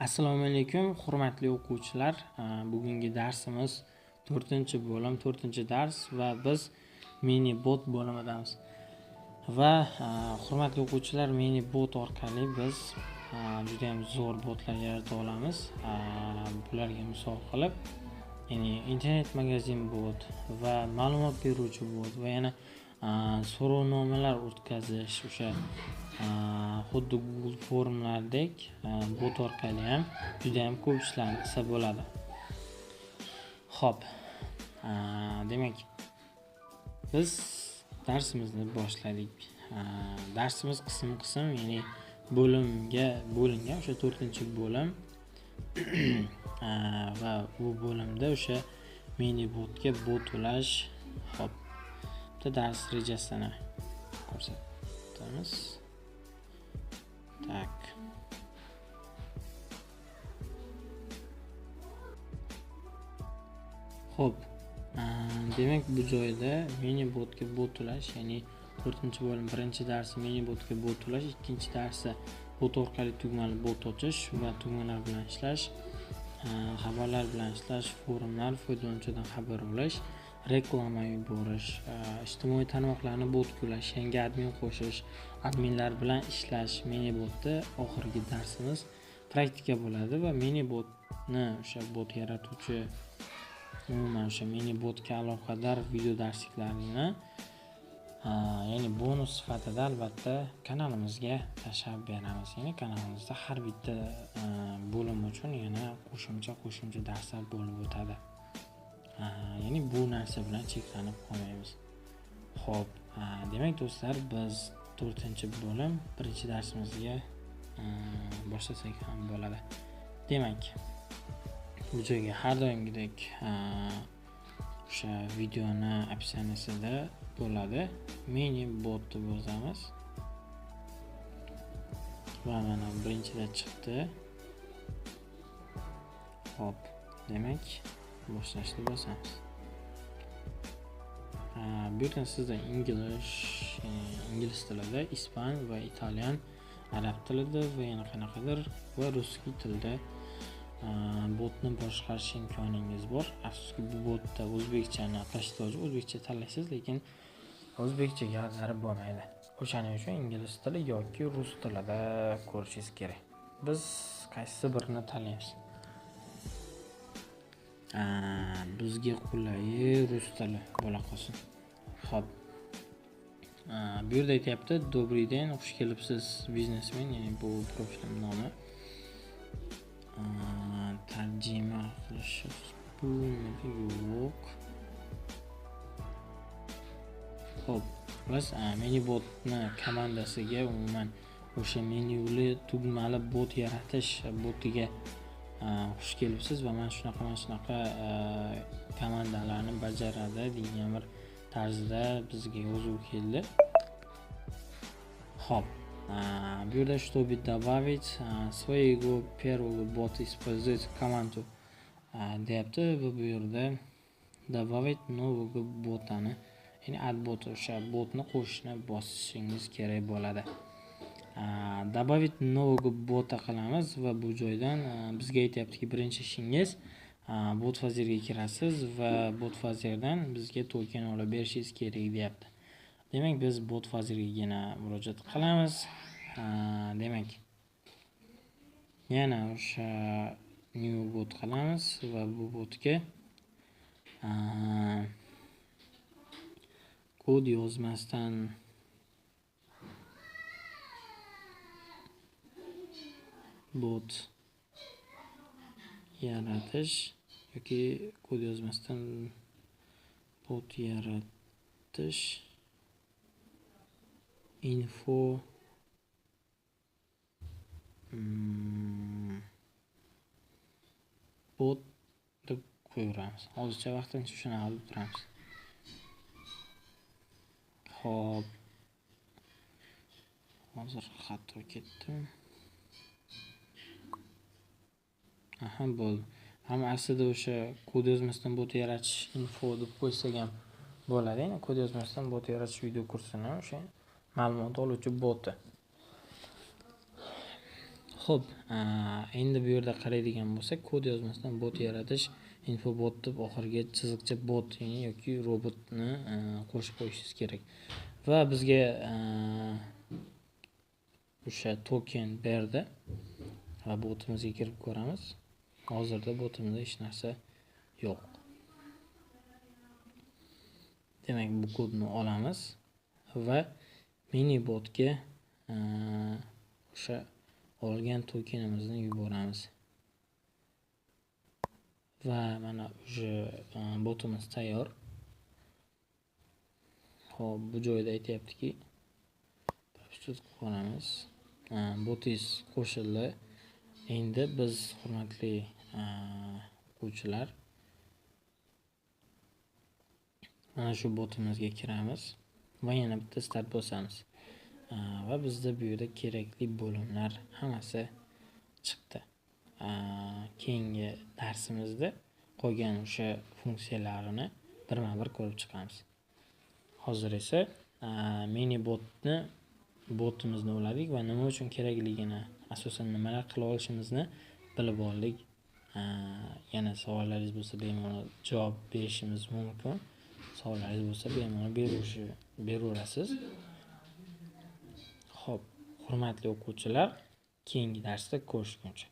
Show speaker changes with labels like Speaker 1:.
Speaker 1: Assalomu alaykum, hurmatli o'quvchilar. Bugungi darsimiz 4-bo'lim, 4-dars va biz mini bot bo'limidamiz. Va hurmatli o'quvchilar, mini bot orqali biz juda ham zo'r botlar yarata olamiz. Bularga misol qilib, ya'ni internet magazin bot va ma'lumot beruvchi bot va yana so'rovnomalar o'tkazish, o'sha xuddi Google formlardek bot orqali ham juda ham ko'p ishlarni qilsa bo'ladi. Xo'p, demak, biz darsimizni boshladik. Darsimiz qism-qism, ya'ni bo'limga bo'lingan, o'sha 4-bo'lim va bu bo'limda o'sha mini botga bot ulash. Xo'p, bitta dars rejasini ko'rsatamiz. Tak. Xo'p, demak bu joyda mini botga bot ulash, ya'ni 4-bo'lim 1-darsi mini botga bot ulash, 2-darsi bot orqali tugmali bot ochish va tugmalar bilan ishlash, xabarlar bilan ishlash, forumlar, foydalanuvchidan xabar olish, reklama yuborish, ijtimoiy tarmoqlarni botga ulash, yangi admin qo'shish, adminlar bilan ishlash. Mini botda oxirgi darsimiz praktika bo'ladi va mini botni o'sha bot yaratuvchi, umuman o'sha mini botga aloqador video darsliklarini, ya'ni bonus sifatida albatta kanalimizga tashlab beramiz. Ya'ni kanalimizda har bitta bo'lim uchun yana qo'shimcha darslar bo'lib o'tadi. Ya'ni bu narsa bilan cheklanib qolmaymiz. Xo'p, demak do'stlar, biz 4-bo'lim 1-darsimizga boshlasak ham bo'ladi. Demak, bu joyga har doimgidek o'sha videoni opsiyasida bo'ladi. Mini bot deb yozamiz. Va mana birinchida chiqdi. Xo'p, demak boshlashni bosamiz. Bu yerdan sizda ingliz tilida, ispan va italyan, arab tilida va yana qanaqadir va ruskiy tilda botni boshqarish imkoningiz bor. Afsuski bu botda o'zbekchani qilishda o'zbekcha tanlaysiz, lekin o'zbekchaga ag'darib bo'lmaydi. O'shaning uchun ingliz tili yoki rus tilida ko'rishingiz kerak. Biz qaysi birini tanlaymiz? Bizga qulayi rus tili bo'la qolsin. Xo'p. Bu yerda aytayapti, "Добрый день, xush kelibsiz biznesmen", ya'ni bu profilim nomi. Tarjima qilish bu yo'q. Xo'p, biz mini botni komandasiga, umuman o'sha menyuli tugmali bot yaratish botiga xush kelibsiz va mana shunaqa komandalarni bajaradi degan bir tarzda bizga yozuv keldi. Xo'p, bu yerda чтобы добавить своего первого бота использовать команду deyapti va bu yerda добавить нового ботani, ya'ni add bot, o'sha botni qo'shishni bosishingiz kerak bo'ladi. Добавить нового бота qilamiz va bu joydan bizga aytayaptiki, birinchi ishingiz bot vazirga kirasiz va bot vazirdan bizga token olib berishingiz kerak deyapti. Demak, biz bot vazirga yana murojaat qilamiz. Demak, yana o'sha new bot qilamiz va bu botga kod yozmasdan bot yaratish yoki kod yozmasdan bot yaratish info bot deb qo'yaveramiz. Hozircha vaqtincha shunaqa deb turamiz. Xo'p. Hozir xato ketdim. Aha, bo'ldi. Ham aslida o'sha kod yozmasdan bot yaratish info deb qo'ysak ham bo'ladi. Ya'ni kod yozmasdan bot yaratish video kursini o'sha ma'lumot oluvchi boti. Xo'p, endi bu yerda qaraydigan bo'lsak, kod yozmasdan bot yaratish, infobot deb oxiriga chiziqcha bot, ya'ni yoki robotni qo'shib qo'yishingiz kerak. Va bizga o'sha token berdi va botimizga kirib ko'ramiz. Hozirda botimizda hech narsa yo'q. Demak, bu kodni olamiz va mini botga o'sha olgan tokenimizni yuboramiz. Va mana o'sha botimiz tayyor. Xo'p, bu joyda aytayaptiki, qilib ko'ramiz. Botingiz qo'shildi. Endi biz, hurmatli o'quvchilar, mana shu botimizga kiramiz va yana bitta start bosamiz. Va bizda bu yerda kerakli bo'limlar hammasi chiqdi. Keyingi darsimizda qolgan o'sha funksiyalarini birma-bir ko'rib chiqamiz. Hozir esa mini botni botimizni uladik va nima uchun kerakligini, asosan nimalar qila olishimizni bilib oldik. Yana savollaringiz bo'lsa bemalol javob berishimiz mumkin. Savollaringiz bo'lsa bemalol beraverasiz. Xo'p, hurmatli o'quvchilar, keyingi darsda ko'rishguncha.